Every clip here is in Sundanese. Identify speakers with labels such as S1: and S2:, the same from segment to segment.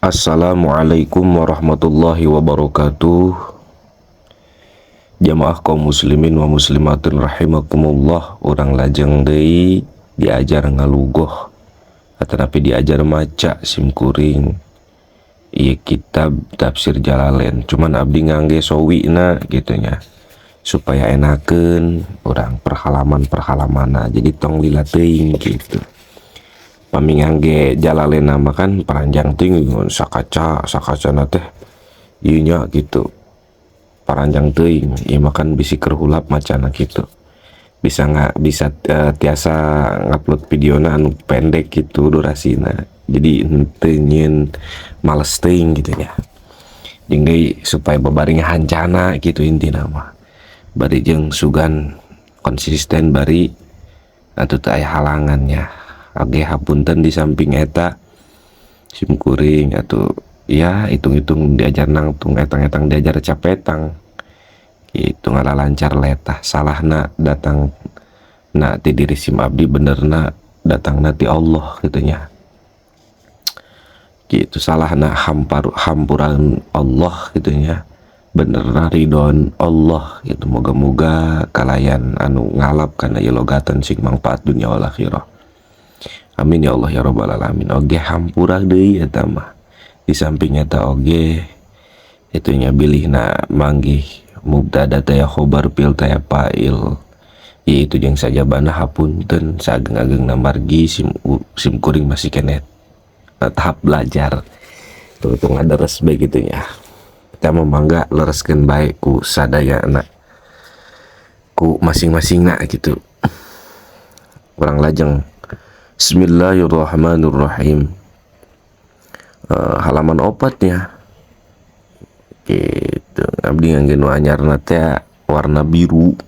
S1: Assalamualaikum warahmatullahi wabarakatuh. Jamaah kaum muslimin wa muslimatin rahimakumullah. Urang lajeng deui diajar ngalugoh atanapi diajar maca sim kuring ieu kitab tafsir Jalalain, cuman abdi ngangge sawina gitu nya supaya enakeun urang perhalaman perhalamanna, jadi tong lila teuing gitu. Pami ngangge Jalalain mah kan paranjang teuing, sakaca sakacana teh ieu nya gitu, paranjang teuing. Ieu mah kan bisi keur hulap macana gitu, bisa nggak bisa tiasa ngupload videona anu pendek gitu durasina, jadi henteu nyieun males teuing gitu nya. Jeung deui supaya babari ngahancana gitu, intina mah bari jeung sugan konsisten, bari atuh teu aya halangan nya. Oge hapunten, di samping eta sim kuring atuh ya hitung-hitung diajar nangtung etang-etang diajar capetang gitu, ngalalancar letah. Salahna datang na ti diri sim abdi, benerna datangna ti Allah gitu nya gitu. Salahna hampar hampuran Allah gitu nya, benerna ridon Allah gitu. Moga-moga kalayan anu ngalap kana ieu logatan sing mangfaat dunia wal akhirah. Amin ya Allah ya rabbal alamin. Oge hampura deui eta mah, di samping eta oge itu nya bilihna manggih mubtada teh khobar, fi'il teh fa'il itu jeung sajabana. Hapunten saageng-ageng margi sim, sim kuring masih keneh tahap belajar tuh tuh ngadares bae gitu nya. Kita mah mangga lereskeun bae ku sadayana, ku masing-masingna gitu. Urang lajeng. Bismillahirrahmanirrahim. Halaman 4 nya gitu. Abdi ngangge nu anyarna teh warna biru,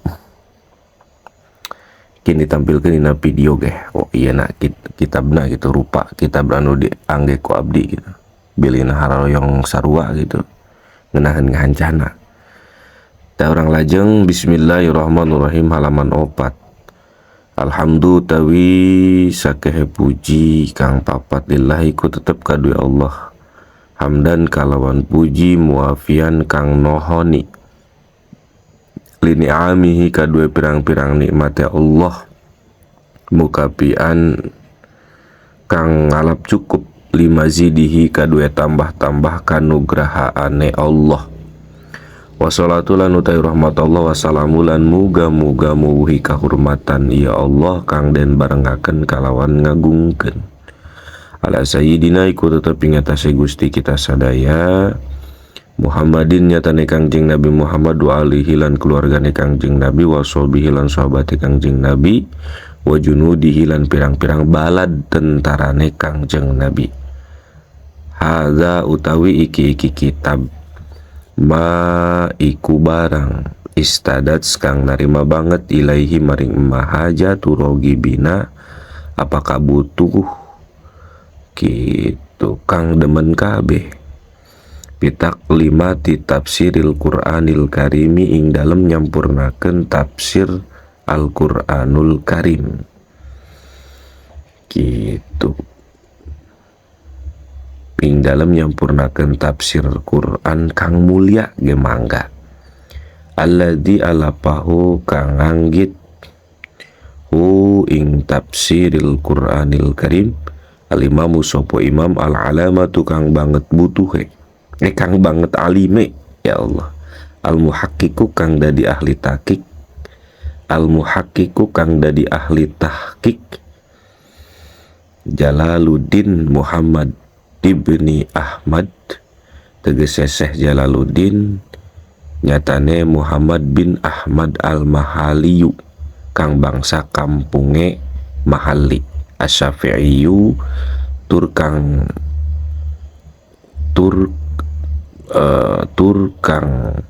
S1: kini ditampilkan dina video ge. Oh iya, nak kitabna gitu, rupa kitab anu diangge ku abdi gitu, bilihna haroyong sarua gitu, ngenahan ngahancana. Tah, urang lajeng. Bismillahirrahmanirrahim, halaman 4. Alhamdulillah, utawi sakehe puji kang papat, lillahi ku tetep kadue Allah, hamdan kalawan puji, muafian kang nohoni, lini'amihi kadue pirang-pirang nikmat Allah, mukafian kang ngalap cukup, limazidihi kadue tambah-tambah kanugrahaane Allah. Wassalatu lan utai rahmat Allah, wassalamu lan muga-muga muwuhi kahormatan ya Allah kang den barengaken kalawan ngagungkeun, ala sayyidina iku tetep ing atase Gusti kita sadaya, Muhammadin nyatane Kangjeng Nabi Muhammad, wa alihi lan keluargane Kangjeng Nabi, wa sahbihi lan sahabate Kangjeng Nabi, wa junudihi lan pirang-pirang balad tentarane Kangjeng Nabi. Hadza utawi iki-iki kitab, ma iku barang, istadat kang narima banget, ilaihi maring ma hajatu rogibina apakah butuh gitu kang demen kabeh, pitak lima ti tafsiril Qur'anil Karimi ing dalem nyampurnakeun tafsir Al-Qur'anul Karim gitu, ing dalem nyampurnakeun tafsir Quran kang mulia ge mangga, alladzi alafahu kang nganggit hu ing tafsiril Qur'anil Karim, al imamu sopo imam, al alamatu kang banget butuhe, eh, kang banget alime ya Allah, al muhaqqiqu kang dadi ahli tahqiq, al muhaqqiqu kang dadi ahli tahqiq, Jalaluddin Muhammad ibni Ahmad, tegese Syekh Jalaluddin nyatane Muhammad bin Ahmad al-Mahaliyu kang bangsa kampunge Mahalli, Asy-Syafi'iyu tur kang tur tur kang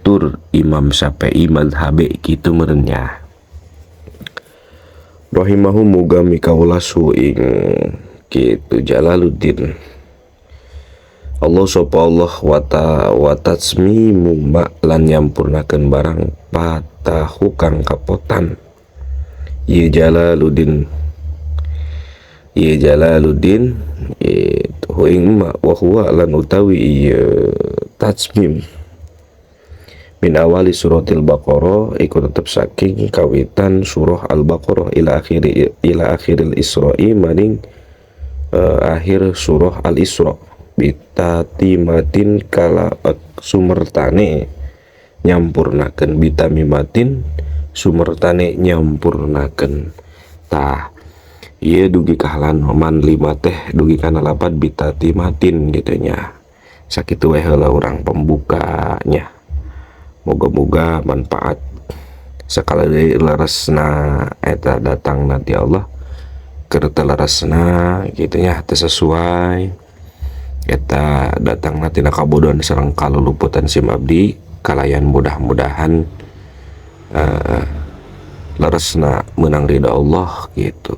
S1: tur Imam Syafi'i madhabe kitu meureun nya. Rahimahu muga mikaulas ing kitu Jalaluddin Allah sapa Allah, wata watatsmimu ma lan nyampurnakeun barang, fatahu kang kapotan ieu Jalaluddin, ieu Jalaluddin itu. Hu ing ma wa huwa lan utawi ieu tatmim min awali suratil Baqarah iku tetep saking kawitan surah Al-Baqarah ila akhiri, ila akhiril Isra'i maring akhir surah Al-Isra, bitatimatin kala sumertane nyampurnakeun, bitamimatin sumertane nyampurnakeun. Tah, ieu dugi ka halaman 5 teh dugi kana lapad bitatimatin gitu nya. Sakitu we heula urang pembukanya, moga-moga manfaat. Sekali deui, leresna eta datang nanti Allah, keur teu leresna gitu nya, teu sesuai eta datang tina kabodohan sareng kaluluputan sim abdi kalayan mudah-mudahan leresna menang ridha Allah gitu,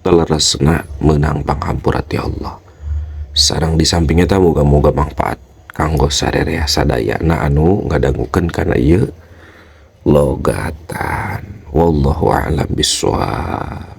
S1: leresna menang panghampura ti Allah. Sareng di sampingnya eta moga-moga manfaat kanggo sarerea sadayana anu ngadangukeun kana ieu logatan. Wallahu a'lam bissawab.